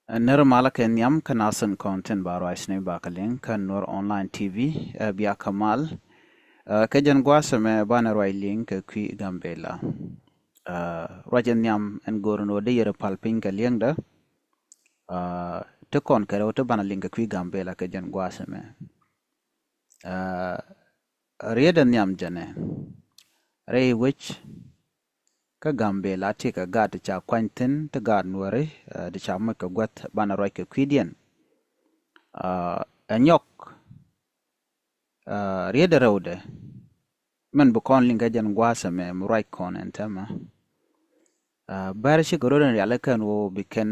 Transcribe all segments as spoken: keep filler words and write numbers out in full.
Nir malä kɛ nhiam kä nasin kɔn tin ba ruac ni ba kɛ liŋ kä Nuer Online T V, ɛ bia kɛ mal. Ɛ kɛ jɛn guasɛ mɛ banɛ ruac liŋ kɛ kui̱ Gambela. Ɛ ruac in nhiam ɛn go̱r ni wä dee yɛrɛ pal piny kɛ liŋdä. Ɛ ti kɔn kɛ rɛw ti banɛ liŋ kɛ kui̱ Gambela kɛ jɛn guasɛ mɛ. Ɛ riet in nhiam jɛnɛ rɛy wec kä Gambela ti kɛ gaat ti ca kuany thin ti gaat Nuɛri, ɛ ti ca moc kɛ guäth banɛ ruac kɛ kui̱diɛn. Ɛ nyɔk ɛ riet in rɛwdɛ min bi kɔn liŋ kä jɛn guasɛ mɛ mi ruac kɔn ɛn tɛmɛ. Ɛ bär cikɛ rot in riali kɛn wä bi kɛn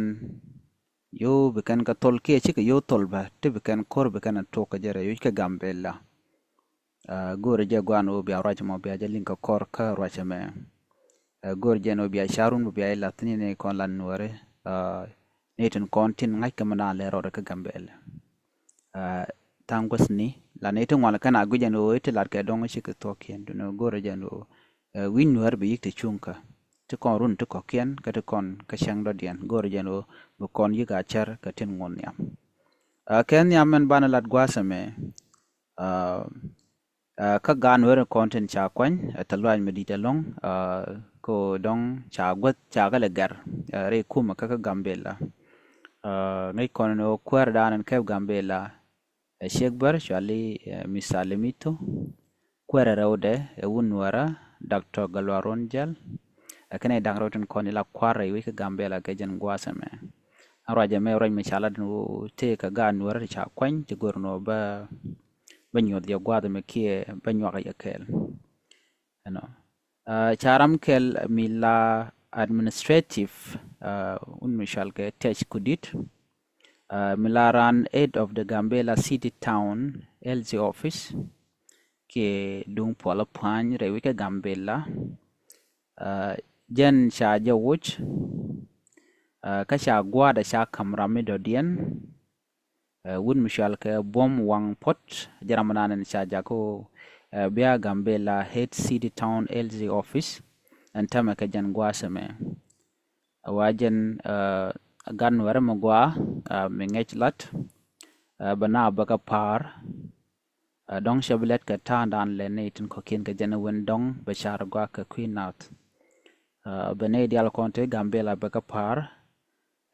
yo̱o̱ bi kɛn kɛ thol kiɛ cikɛ yo̱o̱ thol bä ti bi kɛn ko̱r bi kɛn a tok kɛ jɛ rɛy wec kä Gambela. Ɛ go̱o̱rɛ jɛ guan wä bia ruac mɔ bia jɛ liŋ kɛ kɔr kä ruac ɛmɛ. Ɛ go̱o̱rɛ jɛ ni wä bia carun wä bia ilathin ni kɔn lan Nuɛri. Ɛ ni tin kɔn tin ŋa̱c kɛ mi naan lɛ rɔɔdɛ kä Gambela. Ɛ tha̱a̱ŋ guäthni la ni ti ŋual kɛn a guic ɛn wä iti lat kɛ dɔŋ cikɛ thuɔ̱kiɛn duni go̱o̱rɛ jɛ ni wä ɛ wi̱ny Nuɛr bi yik ti cuŋkä ti kɔn run ti kɔ̱kiɛn kä ti kɔn kä cäŋ dɔ̱diɛn go̱o̱rɛ jɛ ni wä bi kɔn yik a cär kɛ tin ŋuɔ̱n nhiam. Ɛ kɛ nhiam mɛn banɛ lat guasɛ mɛ. Ɛ kä gaat Nuɛri kɔn tin ca kuany ɛ thil luac mi di̱t ɛlɔ̱ŋ. Ɛ kä dɔ̱ŋ ca guäth ca kɛ lɛ gɛr ɛ rɛy kumɛ kä kä Gambela. Ɛ ŋäc kɔn ni wä kuäär dan ɛn kɛp Gambela ɛ ciek bär cuali ɛ Mister Limito. Kuäär ɛ rɛwdɛ ɛ wun Nuɛra Doctor Galwa Ruɔn Jal. Ɛ kɛn ɛ da̱ŋ rɛw tin kɔn ila kua̱r rɛy wec kä Gambela kɛ jɛn guasɛ mɛ. Ɛn ruac ɛmɛ ruac mi ca lat ni wä tëë kɛ gaat Nuɛri ti ca kuany ti go̱r ni wä bä bä nyuɔth yɛ gua̱a̱th ɛmɛ kiɛ bä nyuak yɛ kɛɛl. Ɛnɔ. Ɛ ca ram kɛl mi la administrative ɛ wun mi cual kɛ Tech Kudit. Ɛ mi la ran head of the Gambela City Town L C office kiɛ duŋ puɔl puany rɛy wec kä Gambela. Ɛ jɛn ca jɛ woc ɛ kä ca gua̱a̱dɛ ca ka̱m ram mi dɔ̱diɛn. Ɛ wut mi cual kɛ Buɔm Waŋ Puɔt jɛ ram nan ca jakä ɛ bia Gambela Head City Town L C office. Ɛn tämɛ kɛ jɛn gua̱a̱ sɛmɛ ɛ wa jɛn ɛ gat Nuɛrɛ mi gua̱a̱ ɛ mi ŋäc lat ɛ bɛ na bɛ kɛ pa̱a̱r. Ɛ dɔ̱ŋ cɛ bi lɛt kɛ ta̱a̱ŋdan lɛ nɛy tin kɔ̱kiɛn kɛ jɛn ɛ wen dɔ̱ŋ bɛ car gua̱a̱ kɛ kui̱ nath. Ɛ bɛ nɛy diaal kɔn te Gambela bɛ kɛ pa̱a̱r.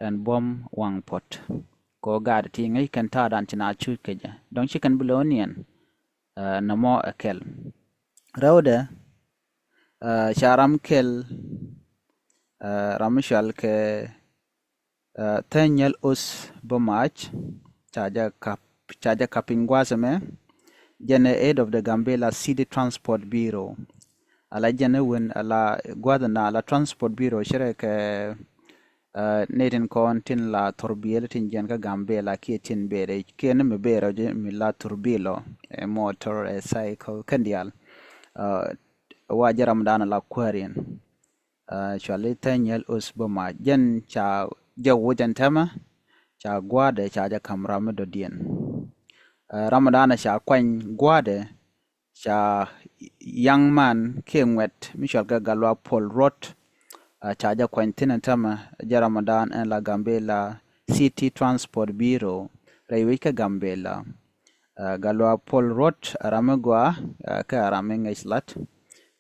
Ɛn Buɔm Waŋ Puɔt kɛ ɣöö gaat ti ŋäc kɛn ta̱a̱dan ci na cuc kɛ jɛ dɔ̱ŋ ci kɛn bi lo̱o̱n yɛn. Ɛ nɔmɔ ɛ kɛl rɛwdɛ ɛ ca ram kɛl ɛ ram mi cual kɛ ɛ Thänyɛl Oth Bä Mac ca jɛ kap ca jɛ kap piny gua̱a̱th ɛmɛ. Jɛn ɛ head of the Gambela City Transport Bureau. Ala jɛn ɛ wen ala gua̱a̱th ɛna ala Transport Bureau cɛ rɛ kɛ ɛ nɛy tin kɔn tin la thor biɛl tin jiɛn kä Gambela kiɛ tin berɛ kiɛ ni mi berɛ jɛ mi la thor biɛl ɔ ɛ motor ɛ cycle kɛn diaal. Ɛ wa jɛ ramdan ala kuääriɛn. Ɛ cuali Thänyɛl Oth Bä Mac jɛn ca jɛ wuc ɛn tɛmɛ ca gua̱a̱dɛ ca jɛ ka̱m ram mi dɔ̱diɛn. Ɛ ramdan ca kuany gua̱a̱dɛ ca young man kiɛ ŋuɛt mi cual kɛ Galwa Puɔl Ruɔt. Ɛ ca jɛ kuany thi̱n ɛn tɛmɛ jɛ ramdan ɛn la Gambela City Transport Bureau rɛy wec kɛ Gambela. Ɛ Galwa Puɔl Ruɔt ɛ ram mi gɔaa ɛ kɛ ɛ ram mi ŋäc lat.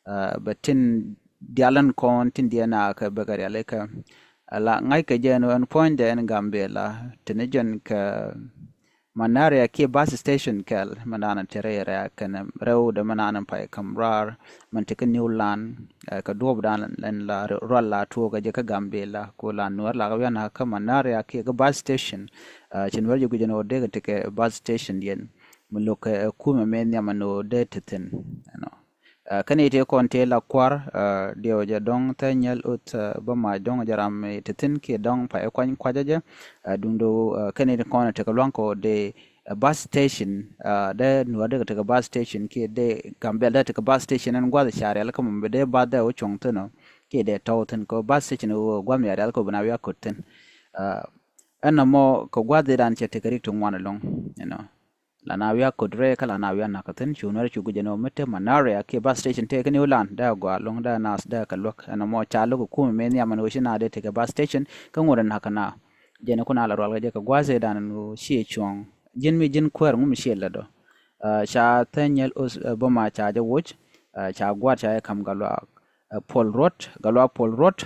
Ɛ bɛ tin diaal ɛn kɔn tin diɛn a kɛ bɛ kɛ rialikä. Ɛ la ŋa̱ckɛ jɛ ɛn ɣöö ɛn puɔ̱nydɛ ɛn Gambela tin jɛn kɛ Manaria kiɛ bus station kɛl mɛ naan te rɛy rɛ̈ɛ̈k kɛnɛ rɛwdɛ mɛ naan pay ka̱m raar mɛn te kä New Land. Ɛ kɛ duɔ̱ɔ̱pdan ɛn la rual la tuɔɔk ɛ jɛ kä Gambela ku la Nuäär la kɛ wian a kä Manaria kiɛ kä bus station. Ɛ ci Nuäär jɛ guic ɛn ɣöö dee kɛ te kɛ bus station diɛn mi lo̱k kɛ ɛ kumɛ mëë nhiam ɛn ɣöö dee te thi̱n ɛnɔ. Ɛ kɛn iti kɔn ti la kua̱r ɛ diɛw jɛ dɔ̱ŋ Thänyɛl Oth ɛ Bä Mac dɔ̱ŋ jɛ ram iti thi̱n kiɛ dɔ̱ŋ pay kuany kuacä jɛ. Ɛ duundɛ ɛ kɛn iti kɔn ti kɛ lua̱ŋ kɛ ɣöö dee ɛ bus station ɛ dee Nuäär dee kɛ ti kɛ bus station kiɛ dee Gambela dee ti kɛ bus station ɛn gua̱th ca rialikä mɔ bi dee bus dee wä cuɔ̱ŋ thi̱n ɔ kiɛ dee tɔ̱w thi̱n kɛ ɣöö bus station ɛ ɣöö gua̱th mi ca rialikä ɔ bi na wi̱i̱ a ko̱t thi̱n. Ɛ ɛn nɔmɔ kɛ gua̱th idan cɛ ti kɛ rik ti ŋuan ɛlɔ̱ŋ you know. La na wi̱i̱ a ko̱t rɛy kä la na wi̱i̱ a nakä thi̱n cu Nuäär cu guic ɛn ɣöö mi te Manaria kiɛ bus station tëë kä New Land dee a gɔaa ɛlɔ̱ŋ dee a naath dee a kɛ luäk ɛn nɔmɔ ca lo̱k ɛ kumɛ mëë nhiam ɛn ɣöö ci na dee tekɛ bus station kä ŋot ɛ nakä na. Jɛn kun a la rual kɛ jɛ kɛ gua̱a̱th ëëdan ɛn ɣöö ciɛ cuɔ̱ɔ̱ŋ. Ji̱n mi ji̱n kuäär ŋu mi ciɛ lät ɔ. Ca Thänyɛl Oth Boma ca jɛ woc, ca gua̱a̱th ca jɛ ka̱m Gatluak Puɔl Ruɔt, Gatluak Puɔl Ruɔt.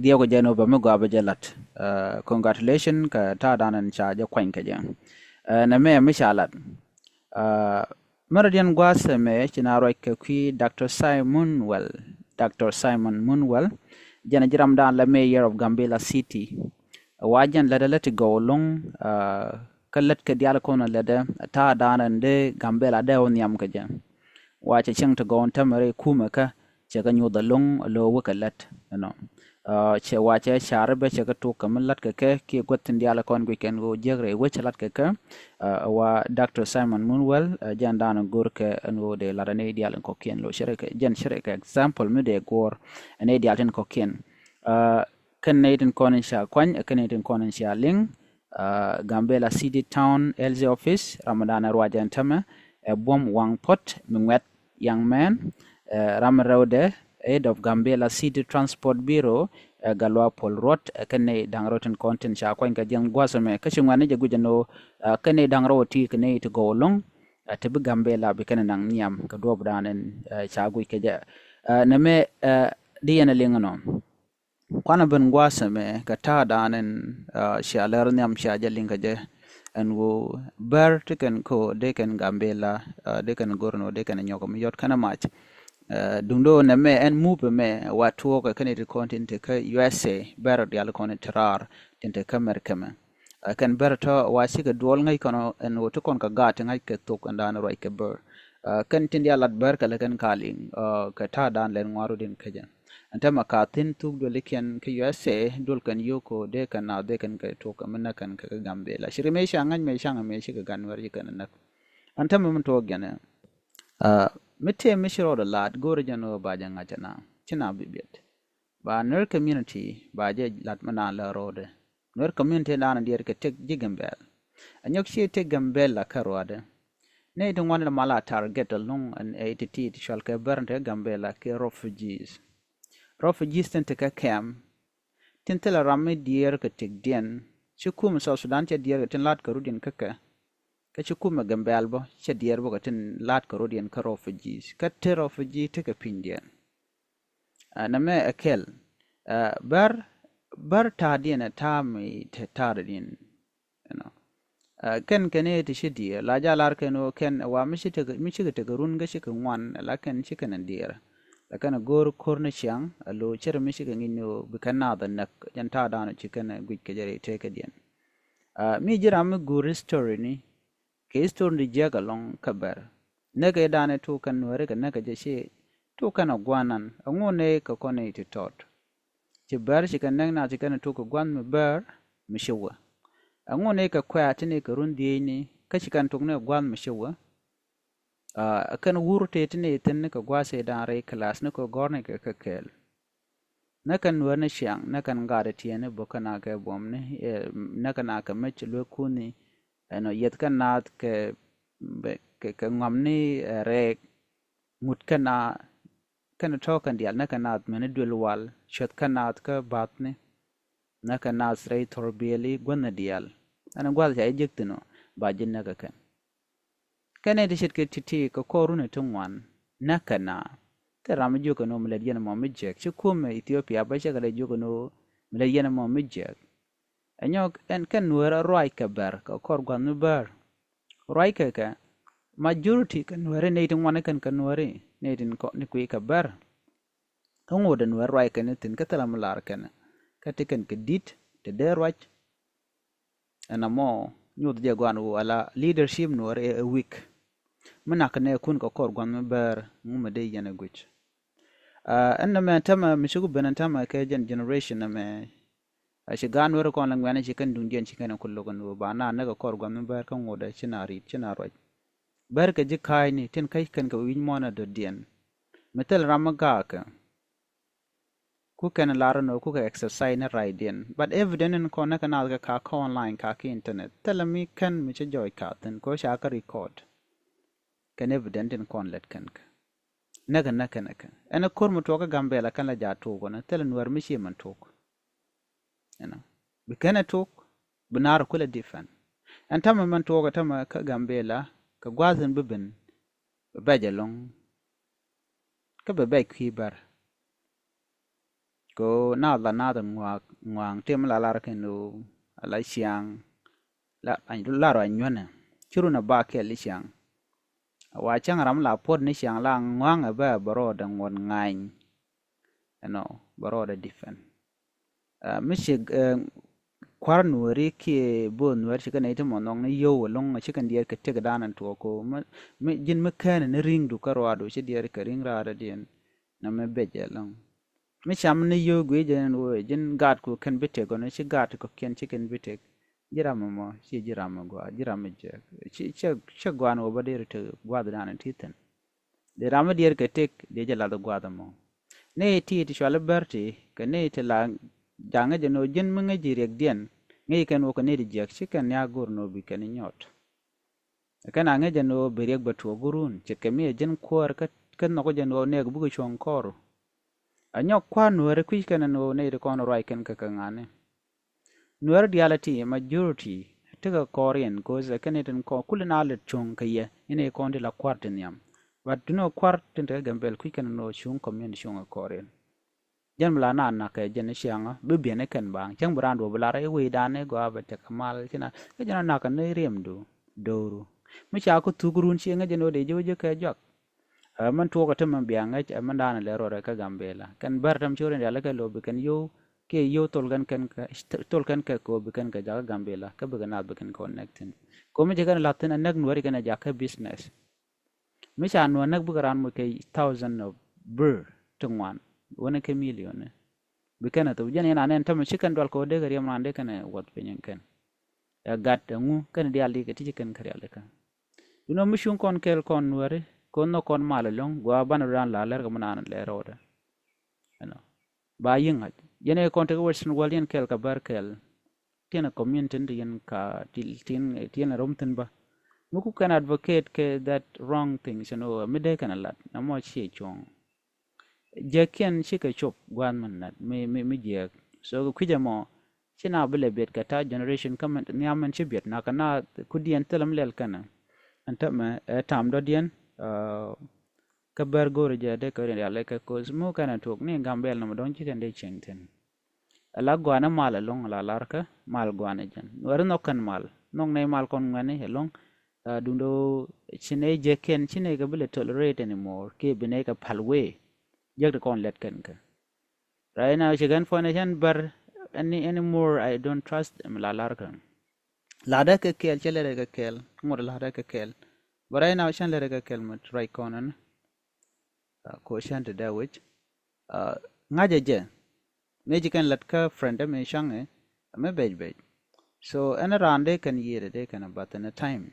Diɛw kɛ jɛ ɛn ɣöö bɛ mi gɔaa bɛ jɛ la̱t. Congratulation kɛ ta̱a̱dan ɛn ca jɛ kuany kɛ jɛ. Nɛmɛ mi ca la̱t. Mɛrɛ diɛn gua̱a̱th ɛmɛ ci na ruac kɛ kui̱ Doctor Simon Well. Doctor Simon Munwell, jɛn a ji̱ ramdan la Mayor of Gambela City. Wa jɛn lätdɛ lät ti gɔw lo̱ŋ, kä lät kɛ diaal kɔn lätdɛ ta̱a̱dan ɛn dee Gambela dee wä nhiam kɛ jɛ. Wa cɛ cieŋ ti gɔw ɛn tämɛ rɛy kumɛ kä cɛ kɛ nyoth alo̱ŋ lo̱ wä kɛ lät ɛnɔ. Cɛ wa cɛ car bɛ cɛ kɛ tok kɛ mi la̱t kɛ kɛ kiɛ guäth tin diaal kɔn guic kɛn ɣöö jiäk rɛy wec la̱t kɛ kɛ. Wa Doctor Simon Munwell, jɛn dan go̱r kɛ ɛn ɣöö dee la̱t ɛn i̱ diaal in kɔ̱kiɛn lo̱ cɛ rɛ kɛ jɛn cɛ rɛ kɛ example mi dee guɔ̱ɔ̱r ɛn i̱ diaal tin kɔ̱kiɛn. Kɛn nɛy tin kɔn in ca kuany kɛn nɛy tin kɔn in ca liŋ. Gambela City Town L C Office, ramdan ɛ ruacɛ ɛn tämɛ ɛ Buɔm Waŋ Puɔt mi ŋuɛt young man. Ram rɛwdɛ Head of Gambela City Transport Bureau, Gatluak Puɔl Ruɔt, kɛn nɛy da̱ŋ rɛw tin kɔn tin ca kuany kɛ jiɛn gua̱a̱th ɛmɛ kä ci ŋuɛ̈tni jɛ guic ɛn ɣöö kɛn nɛy da̱ŋ rɛw ti kɛ nɛy ti gɔw lo̱ŋ. Ti bi Gambela bi kɛn naŋ nhiam kɛ duɔ̱ɔ̱pdan ɛn ca guic kɛ jɛ. Nɛmɛ di yɛn ɛ liŋ ɛnɔ. Kuanɛ ben gua̱a̱th ɛmɛ kɛ ta̱a̱dan ɛn cia lɛr nhiam cia jɛ liŋ kɛ jɛ. Ɛn ɣöö bär ti kɛn ko dee kɛn Gambela, dee kɛn go̱r ɛn ɣöö dee kɛn nyɔk mi yɔt kɛn mac. Duŋdɛ ɣöö nɛmɛ ɛn mup ɛmɛ wa tuɔɔk ɛ kɛn ti kɔn tin te kä U S A, bär diaal kɔn ti raar tin te kä Mɛrkɛ mɛ. Kɛn bär tɔ wa cikɛ duɔl ŋäc kɔn ɛn ɣöö ti kɔn kɛ gaat ti ŋa̱c kɛ thok ɛn dan ruac kɛ bär. Kɛn tin diaal lat bär kɛ lɛ kɛn ka liŋ kɛ ta̱a̱dan lɛn ŋuan rut in kä jɛ. Ɛn täämɛ ka thi̱n thuk duëlikiɛn kä U S A duël kɛn yio̱k ko dee kɛn naath dee kɛn kɛ tuɔk kɛ mi näk kɛn kɛ kä Gambela. Ci ri mëë ca ŋa̱c mëë ca ŋa̱c mëë cikɛ gan wɛr ci kɛn näk. Ɛn täämɛ mi tuɔɔk jɛn ɛ mi tëë mi ci rɔɔdɛ laat go̱o̱rɛ jɛn ɣöö ba jɛ ŋa̱c ɛna ci na bi biɛt. Ba Nuer community ba jɛ lat mi naan lɛ rɔɔdɛ. Nuer community naan diɛɛr kɛ tëk ji̱ Gambela. Ɛ nyɔk ci tëk Gambela kä ruaadɛ. Nɛy ti ŋuan in mal a target ɛlɔ̱ŋ ɛn ɛ ti ti ti cual kɛ bär in te Gambela kɛ refugees. Refugees tin te kä camp tin thilɛ ram mi diɛɛr kɛ tëkdiɛn. Ci kumɛ South Sudan cɛ diɛɛr kɛ tin la̱t kɛ rutdiɛn kä kɛ. Kä ci kumɛ Gambela bä cɛ diɛɛr bä kɛ tin la̱t kɛ rutdiɛn kä refugees. Kä te refugee tekɛ pinydiɛn. Nɛmɛ ɛ kɛl bär bär ta̱a̱diɛn ɛ ta̱a̱ mi te ta̱a̱diɛn. Ɛnɔ kɛn kɛn i̱ ti ci diɛ la ja lar kɛn ɣöö kɛn ɛ wa mi ci tekɛ mi cikɛ tekɛ run kä cikɛ ŋuan ɛ la kɛn ci kɛn ɛ diɛɛr. La kɛn ɛ go̱o̱r ko̱r ni ciaŋ ɛ lo̱o̱ cɛr mi cikɛ ŋi̱ny ni ɣöö bi kɛn naath ɛ näk jɛn ta̱a̱ da̱a̱n ɔ ci kɛn ɛ guic kɛ jɛ rɛy tekädiɛn. Mi ji̱ ram mi guur history ni kɛ history ni jiäk ɛlɔ̱ŋ kä bär. Näk ɛ da̱a̱n ɛ tuk kɛn nuääri kɛ näk ɛ jɛ ci tuk kɛn ɛ gua̱nan ɛŋu nɛ kɛ kɔn i̱ ti tɔt. Ci bär ci kɛn näk na ci kɛn tuk kɛ gua̱n mi bär mi ci wä. Ɛŋu ni kɛ kuɛ̈ɛ̈ ti ni kɛ run dhiecni kä ci kɛn tuk ni gua̱n mi ci wä. Ɛ kɛn wur tëë ti ni thi̱n ni kɛ gua̱a̱th ëëdan rɛy class ni kɛ gɔ̱r ni kɛ kɛ kɛɛl. Nä kɛn nuäär ni ciaŋ nä kɛn gaat ɛ tiɛɛni bä kɛn a kɛ buɔmni nä kɛn a kɛ mec luek kuuni. Ɛnɔ yɛth kɛn naath kɛ kɛ ŋɔamni rɛɛk. Ŋut kɛn a kɛn tɔ̱ kɛn diaal nä kɛn naath mɛni duël wal cuɛth kɛn naath kä bathni. Nä kɛn naath rɛy thɔr biɛli guäthni diaal. Ɛn gua̱th ca jɛ jek thi̱n ɔ ba ji̱ näk ɛ kɛn. Kɛn ɛ ti ce̱tkɛ ti̱ti̱ kɛ kɔr runi ti ŋuan nä kɛn naath. Thil ram mi jiök kɛn ɔ mi lät yɛn ɛmɔ mi jiäk ci kumɛ Ethiopia bä cɛ kɛ lɛ jiök kɛn ɔ mi lät yɛn ɛmɔ mi jiäk. Ɛ nyɔk ɛn kɛn nuäär ɛ ruac kɛ bär kɛ kɔr gua̱th mi bär. Ruac kɛ kɛ majority kɛ nuääri nɛy ti ŋuani kɛn kɛ nuääri nɛy ti ni kui̱ kɛ bär. Kä ŋot ɛ nuäär ruac kɛn ni thi̱n kä thilɛ mi lar kɛn kä ti kɛn kɛ di̱t ti dee ruac. Ɛn amɔ nyoth jɛ guan wu ala leadership nuäär ɛ weak. Mi nak nɛ kun kɛ kɔr gua̱n mi bär ŋu mi dee yɛn ɛ guic. Ɛn nɛmɛ tämɛ mi cuk ben ɛn tämɛ kɛ jɛn generation nɛmɛ. A ci gaat nuɛri kɔn la ŋuɛ̈ni ci kɛn duŋdiɛn ci kɛn ku lo̱k ɛn ɣöö ba na näk ɛ kɔr gua̱n mi bär kä ŋot ɛ ci na ri̱t ci na ruac. Bär kɛ ji̱ ka̱a̱cni tin kä kɛn kɛ wi̱c muɔ̱ɔ̱n ɛ dɔ̱diɛn. Mi thil ram mi gaakɛ. Ku kɛn lar ɛn ɣöö ku kɛ exercise ni right diɛn. But evident in kɔn näk kɛ naath kɛ ka kä online ka ki internet. Thilɛ mi kɛn mi cä jɔɔc ka thi̱n kɛ ɣöö ca kä record. Kɛn evident in kɔn lɛt kɛn kɛ. Näk kɛ näk kɛn kɛ. Ɛn ɛ ko̱r mi tuɔɔk kä Gambela kɛn la jaa tuɔɔk ɛn thilɛ nuäär mi ci mɛn tuɔɔk. Ɛnɔ. Bi kɛn ɛ tok, bi naar kulɛ different. Ɛn tämɛ mɛn tuɔɔk ɛ tämɛ kä Gambela kɛ gua̱th in bi ben, bi bɛc ɛlɔ̱ŋ. Kä bi bɛc kui̱ bär. Kɛ ɣöö naath la naath ŋuak ŋuaŋ tim la lar kɛn ɣöö la ciaŋ la ruac nyuänɛ. Ci run a ba kɛl i̱ ciaŋ. A wa cäŋ ram la puɔt ni ciaŋ la ŋuaŋ ɛ bɛ bɛ rɔɔdɛ ŋuɔt ŋa̱ny. Ɛnɔ bɛ rɔɔdɛ different. Mi ci kua̱r nuääri kiɛ bo̱o̱th nuääri ci kɛ nɛy ti mɔ nhɔk ni yio̱w ɛlɔ̱ŋ, ci kɛn diɛɛr kɛ tëkdan ɛn tuɔɔk ko̱ mi ji̱n mi kɛn ni ri̱ŋdu kä ruaadu ci diɛɛr kɛ ri̱ŋ raadädiɛn. Nɛ mi bec ɛlɔ̱ŋ mi cam ni yio̱w guic ɛn ɣöö ji̱n gaatku kɛn bi tëk ɣän ci gaat kɔ̱kiɛn ci kɛn bi tëk. Ji̱ ram ɛmɔ ci ji̱ ram ɛ gua̱a̱, ji̱ ram ɛ jɛ cɛ gua̱a̱n ɣöö bä deri te gua̱a̱thdan ti thi̱n. Dee ram mi diɛɛr kɛ tëk dee jɛ lath gua̱a̱th ɛmɔ. Nɛy ti ti cuali bär ti kɛ nɛy ti la jaŋ ŋäc ɛn ɣöö ji̱n mi ŋäc ji̱ riɛkdiɛn ŋäc kɛn wä kɛ nɛy ti jiäk ci kɛn nhiaak go̱r ɛn ɣöö bi kɛn nyɔt. Kɛn a ŋäc ɛn ɣöö bi riɛk bɛ tuɔɔk run ce̱tkɛ mi ɛ ji̱n kuäär kä nhɔk jɛ ɛn ɣöö nɛɛk bikɛ cuɔ̱ŋ kɔɔr. A nyɔk kua̱r nuääri kui̱c kɛn ɛn ɣöö nɛy ti kɔn ruac kɛn kɛ kɛ ŋa̱ni. Nuäär diaal ɛ ti majority tekɛ kɔɔriɛn ko̱th ɛ kɛn itin kɔɔr kulɛ na lät cuŋ kɛ yɛ inɛ kɔn ti la kua̱r ti nhiam. But ti nɔ kua̱r tin tekɛ Gambel kui̱c kɛn nɔ cuŋ community cuŋ ɛ kɔɔriɛn. Jɛn bi la na nak kɛ jɛn i̱ ciaŋä bi biɛn ikɛn baaŋ cäŋ bi raan duɔ bi lar i̱ wecdan i̱ gɔaa bɛ tekɛ mal ci na kɛ jɛn ɔ nak kɛ ni riɛmdu do̱ru. Mi ca kä thuk run ci ŋäc jɛn ɔ dee ji̱ wä ji̱ kɛ juak. Ɛ mɛn tuɔɔk ɛ te mɛn bia ŋäc ɛ mɛn daanɛ lɛ ruɔrɛ kä Gambela kɛn bär tɛm ci wä riɛn diaal ikɛ lo̱ bi kɛn yio̱w kiɛ yio̱w thol kɛn kɛn kɛ thol kɛn kɛ ko̱ bi kɛn kɛ jakä Gambela kä bikɛ naath bi kɛn kɛ connect thi̱n. Ko̱ mi ci kɛn la̱th thi̱n ɛ näk nuääri kɛn ɛ jakä business. Mi ca nuäär näk bikɛ raan moc kɛ thousand of birr ti ŋuan wänɛ kɛ million. Bi kɛn ɛ thop jɛn in anɛn tämɛ ci kɛn dual kɛ wä dee kɛ riɛm raan dee kɛn ɛ wuɔth piny in kɛn. Ɛ gat ɛŋu kɛn diaal di kɛ ti ci kɛn kɛ rial ikä. Inɔ mi cuŋ kɔn kɛɛl kɔn nuääri kɔn nhɔk kɔn mal ɛlɔ̱ŋ gua banɛ raan la lɛr kɛ mi naan lɛr rɔɔdɛ. Ɛnɔ ba yiŋ ŋa̱c yɛn ɛ kɔn tekɛ Western world yɛn kɛɛl kɛ bär kɛɛl. Tiɛn ɛ community ti yɛn ka ti tiɛn ɛ rom thi̱n bä. Mi ku kɛn advocate kɛ that wrong things ɛn ɣöö mi dee kɛn ɛ lat na mɔ ciɛ cuɔ̱ŋ. Jiäkiɛn cikɛ cop gua̱a̱th mi nat mi mi mi jiääk. So kɛ kui̱c ɛmɔ ci na bi lɛ biɛt kɛ ta̱a̱ generation kä mi nhiam min ci biɛt nakä na kudiɛn thilɛ mi lɛl kɛnɛ. Ɛn tämɛ ɛ tam dɔ̱diɛn kä bär go̱o̱ri jɛ dee kɛ riɛn rial kɛ ko̱th mi wä kɛnɛ tuɔk ni Gambel nɔmɔ dɔ̱ŋ ci kɛn dee cieŋ thi̱n. Ala gua̱a̱nɛ mal ɛlɔ̱ŋ ala larkä mal gua̱a̱nɛ jɛn nuɛri nhɔk kɛn mal nhɔk nɛy mal kɔn ŋuɛni ɛlɔ̱ŋ. Duundɛ ci nɛy jɛ kɛn ci nɛy kɛ bi lɛ tolerate anymore kiɛ bi nɛy kɛ pal wee. Jek ti kɔn lɛt kɛn kɛ. Right now ci kɛn fɔn ɛ cɛn bär any anymore I don't trust mi la larkä. Ladä kɛ kɛɛl cɛ lɛrɛ kɛ kɛɛl ŋot ladä kɛ kɛɛl. But right now cɛn lɛrɛ kɛ kɛɛl mɛ right kɔn ɛn. Ko cɛn ti dee wec ŋa̱cä jɛ. Mëë ci kɛn lät kä friend mi caŋ ɛ mi bec bec. So ɛn raan dee kɛn yiëëdɛ dee kɛn a bath ɛn a time.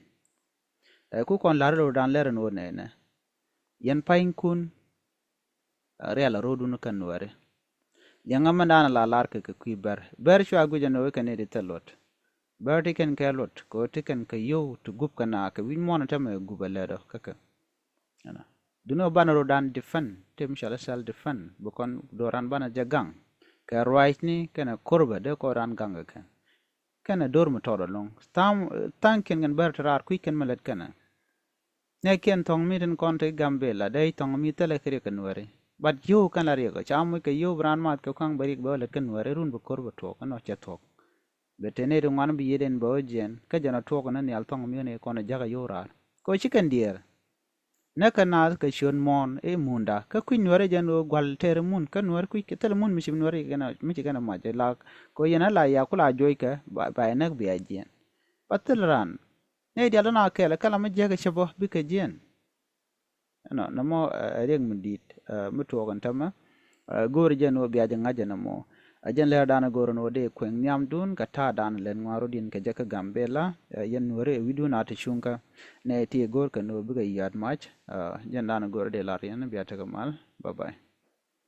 Ɛ ku kɔn la̱r rot dan lɛr ɛn wä nɛnɛ. Yɛn pa̱nykun rial a rotdun kɛn nuɛri. Yɛn ŋa mɛn dan a la lar kɛ kɛ kui̱ bär bär cua guic ɛn wä kɛn i̱ di thil luɔt. Bär ti kɛn kɛ luɔt kɛ wä ti kɛn kɛ yio̱w ti gup kɛ na kɛ wi̱c muɔn a tämɛ gup a lɛt ɔ kä kɛ. Ɛnɔ. Duni ɔ banɛ rot dan defend ti mi cɔal i̱ self defend bi kɔn do̱ran banɛ jɛ gaŋ. Kɛ ruacni kɛnɛ korbä dee kɔn ran gaŋ kɛ kɛn. Kɛnɛ do̱r mi tɔt ɛlɔ̱ŋ tha̱a̱ŋ kiɛn kɛn bär ti raar kui̱c kɛn mi lät kɛnɛ. Nɛ kiɛn thɔ̱ŋ mi tin kɔn ti Gambela dee thɔ̱ŋ mi thilɛ kɛ riɛk kɛ nuɛri. But yio̱w kɛn la riɛk ɔ ca muc kɛ yio̱w bi raan math kɛ ka̱ŋ bɛ riɛk bɛ wä lät kɛ nuɛri run bi korbä tuɔɔk ɛnɔ cɛ thuɔ̱k. Bɛ te nɛy ti ŋuan bi yiëëd ɛn bɛ wä jiɛn kä jɛn ɔ tuɔɔk ɛn nhial thɔ̱ŋ mi ni kɔn ɛ jakä yio̱w raar. Kɛ ɔ ci kɛn diɛɛr. Näkɛ naath kɛ ciöt muɔ̱ɔ̱n i̱ munda kä kui̱ny nuäärä jɛn ɣöö gua̱l tɛɛr i̱ mun kä nuäär kui̱c kɛ thil i̱ mun mi ci nuäärä mi ci kɛn ɛ mac i̱ lak. Kɛ ɣöö yɛn ɛ la ya ku la juɔckɛ ba yɛ näk bia jiɛn. Ba thil raan nɛy diaal dɔ̱na kɛɛl kä la mi jiäk ɛ cɛ bä bikɛ jiɛn. Ɛnɔ nɔmɔ ɛ riɛk mi di̱i̱t mi tuɔɔk ɛn tämɛ. Go̱o̱ri jɛn ɣöö bia jɛ ŋa̱c ɛn ɛmɔ. A jɛn lɛr danɛ go̱o̱ri ni wä dee kueŋ nhiamdun kɛ ta̱a̱ danɛ lɛn ŋuan rot in kɛ jɛ kä Gambela. Yɛn nuäri ɛ wi̱cdun a ti cuŋkä nɛ ti go̱o̱r kɛ ni wä bikɛ yiaat mac. Jɛn danɛ go̱o̱ri dee lar yɛn bia tekɛ mal. Bye bye.